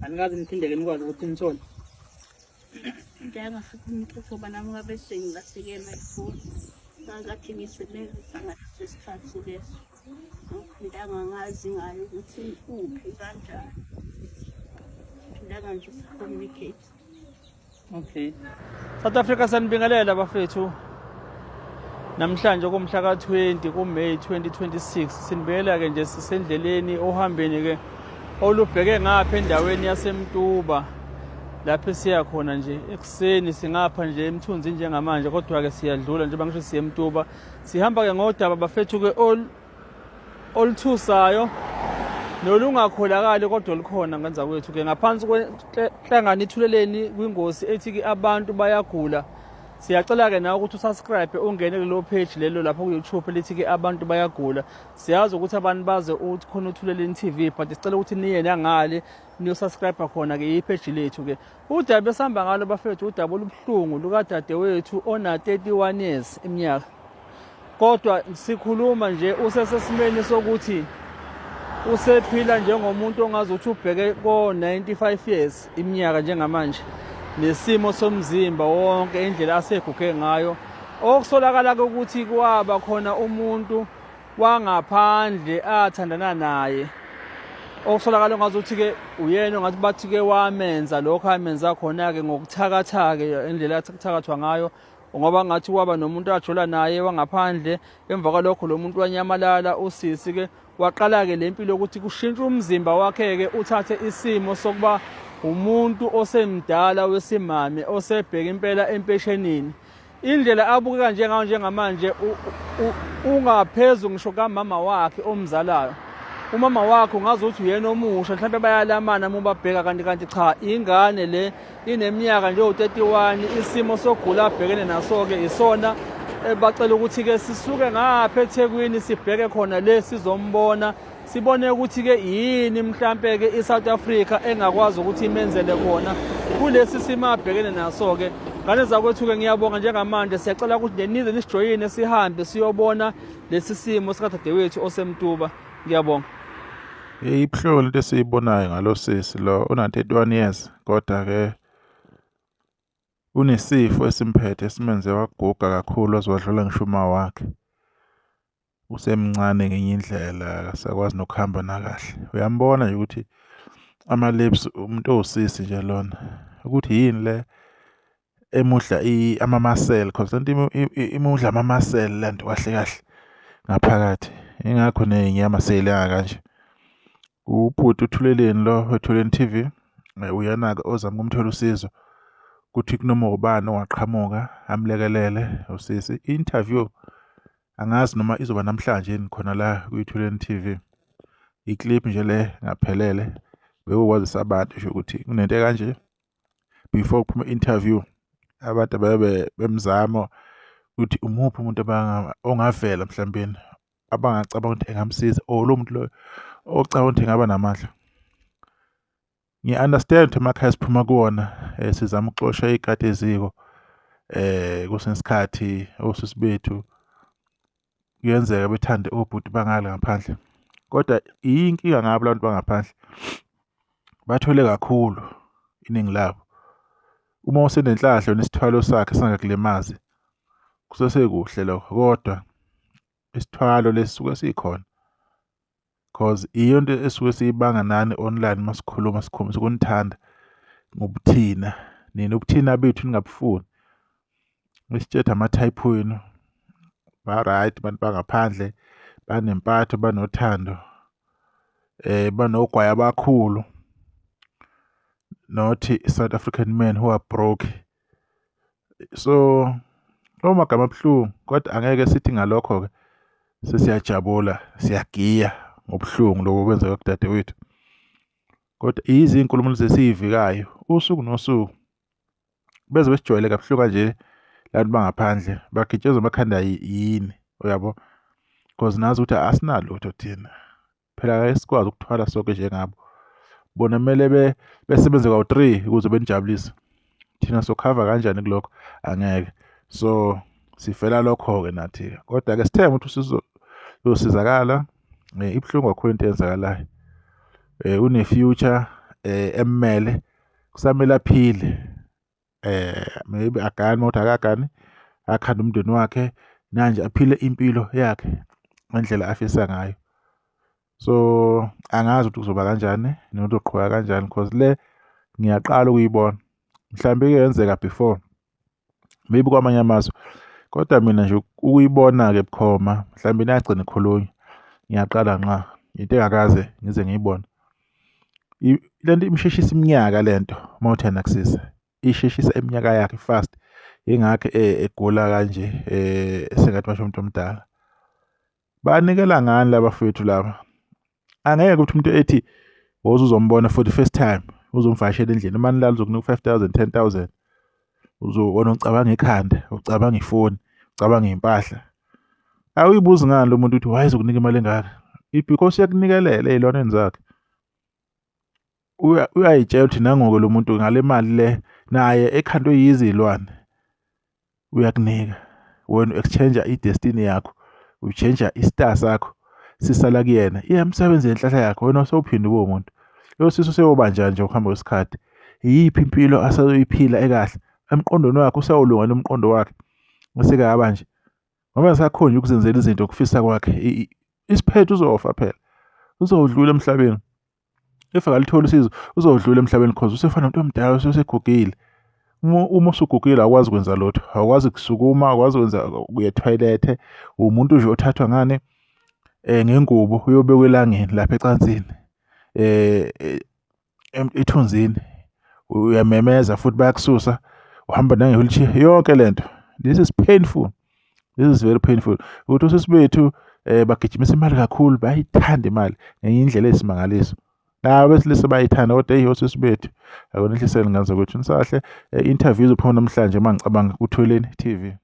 Anikaze niphinde-ke nikwazi ukuthi nithole? Njengafuthi umthetho nami ngabe sengilahlekelwa ifoni. Ngangikade ngiyisebenzisa ngaleso sikhathi leso. Ngiphindanga ngazi ngayo ukuthi uphi kanjani. Phindanga nje communicate. Okay. South Africa, sanibingelela bafethu. Namhlanje kumhla ka-20 kuMay 2026, sinibekela ke nje sisendleleni ohambeni ke olubheke ngapha endaweni yaseMtuba, lapho esiya khona nje ekuseni. Singapha nje emthunzi njengamanje, kodwa ke siyadlula njengoba ngisho siye eMtuba. Sihamba ke ngodaba bafethu ke oluthusayo nolungakholakali, kodwa olukhona ngenza kwethu ke ngaphansi kwenhlangano Ithuleleni kwingosi ethi ke Abantu Bayagula. Siyacela ke nawe ukuthi usubscribe, ungene kulelo page lelo lapho ku-YouTube lithi ke Abantu Bayagula. Siyazi ukuthi abantu baze uthi khona uThuleleni TV, but sicela ukuthi niye nangale niyosubscribe khona ke ipage lethu ke. Udaba esihamba ngalo bafethu, udaba olubuhlungu lukadadewethu ona 31 years iminyaka, kodwa sikhuluma nje usesesimeni sokuthi usephila njengomuntu ongazi ukuthi ubheke ko-95 years iminyaka njengamanje, nesimo somzimba wonke, indlela aseguge ngayo. Okusolakala ukuthi kwaba khona umuntu wangaphandle athandana naye, okusolakala ongazi ukuthi-ke uyena ongathi bathi-ke wamenza lokho amenza khona-ke ngokuthakatha-ke, indlela athakathwa ngayo, ngoba ngathi kwaba nomuntu ajola naye wangaphandle. Emva kwalokho lo muntu wanyamalala. Usisi-ke waqala-ke le mpilo yokuthi kushintshe umzimba wakhe-ke, uthathe isimo sokuba umuntu osemdala wesimame osebheka impela empeshenini. Indlela abukeka njengayo njengamanje, ungaphezu ngisho kamama wakhe omzalayo. Umama wakhe ungazi ukuthi uyena omusha, mhlawumbe bayalamana uma ubabheka, kanti cha, ingane le ineminyaka nje u-31. Isimo sokugula abhekene naso-ke isona ebacela ukuthi-ke sisuke ngapha eThekwini sibheke khona le sizombona, sibone ukuthi-ke yini mhlampe-ke i-South Africa engakwazi ukuthi imenzele khona kulesi simo abhekene naso-ke. Ngane zakwethu-ke, ngiyabonga njengamanje. Siyacela ukuthi nje nize nisijoyine, sihambe siyobona lesi simo sikadadewethu oseMtuba. Ngiyabonga. Ibuhlungu lento esiyibonayo ngalo sisi lo una 31 years, kodwa ke unesifo esimphethe esimenze waguga kakhulu, waze wadlula ngisho uma wakhe. Usemncane ngenye indlela, akasakwazi nokuhamba nakahle. Uyambona nje ukuthi ama-lips umuntu owusisi nje lona, ukuthi yini le emudla ama-muscle, cause lento imudla ama-muscle lento kahle kahle ngaphakathi, ingakho ney'nyama sey'lenga kanje. Ubhuti uThuleleni lo weThuleleni TV uyena-ke ozama ukumthola usizo ukuthi kunoma ubani ongaqhamuka amlekelele usisi. I-interview angazi noma izoba namhlanje yini khona la kwi-Thuleleni TV. I-clip nje le ngaphelele bekukwazisa abantu nje ukuthi kunento ekanje before kuphume i-interview, abantu ababe bemzama ukuthi umuphi umuntu ongavela mhlawumbeni abangacabanga ukuthi engamsiza, or lowo muntu loyo ocabanga ukuthi engaba namandla. Ngiya-understand ukuthi emakhaya esiphuma kuwona sizama ukuxosha iy'kati eziko, kwesinye isikhathi osisi bethu kuyenzeka bethande obhuti bangale ngaphandle, kodwa inkinga ngabo la bantu bangaphandle, bathwele kakhulu iningi labo. Uma usenenhlahla wena isithwalo sakhe singakulimazi kusesekuhle lokho, kodwa isithwalo lesi suke sikhona, cause iyonto esuke siyibanga nani online masikhuluma, sikhombisa ukunithanda ngobuthina, nina ubuthina bethu ningabufuni. Nisitshethe ama-type wenu, ba-right abantu bangaphandle, banempatho, banothando, banogwayi abakhulu, not South African men who are broke. So lawo magama abuhlungu, kodwa angeke sithi ngalokho-ke sesiyajabula, siyagiya ngobuhlungu lobo obenzeka kudadewethu. Kodwa yize iy'nkulumo lezi esiy'vikayo usuku nosuku, beze besijwayele kabuhlungu kanje labantu bangaphandle, bagitshezwa amakhanda yini, uyabo? Cause nazi ukuthi asinalutho thina phela, ake sikwazi ukuthwala sonke njengabo. Bona kumele besebenze kawu-three ukuze benijabulise, thina sokhava kanjani kulokho? Angeke. So sifela lokho-ke nathi-ke, kodwa-ke sithembe ukuthi usizo luzosizakala. Ibuhlungu kakhulu into eyenzakalayo. Une-future. emmele kusamele aphile maybe agane uma kuthi akagani akhande umndeni wakhe nanje aphile impilo yakhe ngendlela afisa ngayo. So angazi ukuthi kuzoba kanjani nokuthi uqhubeka kanjani cause le ngiyaqala ukuyibona mhlawumbe ike yenzeka before maybe kwamanye amazwe kodwa mina nje ukuyibona-ke bukhoma mhlawumbe inagcina ikhulunywa ngiyaqala nqa into engakaze ngize ngiyibone le nto imsheshisa iminyaka le nto uma uthi anakusisa isheshisa iminyaka yakhe fast ingakho egula kanje sengathi basho umuntu omdala Banikela ngani laba fethu laba? Angeke ukuthi umuntu ethi woza uzombona for the first time uzomvakashela endlini uma nilala uzokunika u-5 000 10 000 uzobona ucabanga ikhanda ucabanga ifoni ucabanga iy'mpahla awuyibuzi ngani lo muntu ukuthi why ezokunika imali engaka because uyakunikelela ey'lwaneni zakhe uyayitshela ukuthi nangoke lo muntu ngale mali le naye ekhandwe yizilwane uyakunika wena u-exchange i-destiny yakho utshentsha i-star sakho sisala kuyena iyamsebenza inhlahla yakho wena sewuphinde ube umuntu lo sisi useyoba njani nje ukuhamba kwesikhathi iyiphi impilo aseyoyiphila ekahle emqondweni wakhe usewulungela umqondo wakhe esekaba nje ngoba ngisakhonje ukuzenzela izinto kufisa kwakhe isiphetho uzofa phela uzodlula emhlabeni if akalitholi usizo uzodlula emhlabeni cause usefana nomuntu omdala usegugile uma usugugile awukwazi kwenza lutho awukwazi kusukuma awukwazi kwenza uye toilet umuntu nje othathwa ngani ngengubo uyobekwa elangeni lapha ecansini ethunzini uyamemeza futhi bayakususa uhamba nange-wheelchair yonke lento this is painful this is very painful ukuthi osisi bethu bagijimisa imali kakhulu bayayithanda imali ngenye indlela eyisimangaliso nabo besilisa bayayithanda kodwa eyi osisi bethu akonehlisele ngazo ukuthi nisahle interview izophuma namhlanje uma ngicabanga kuThuleleni TV.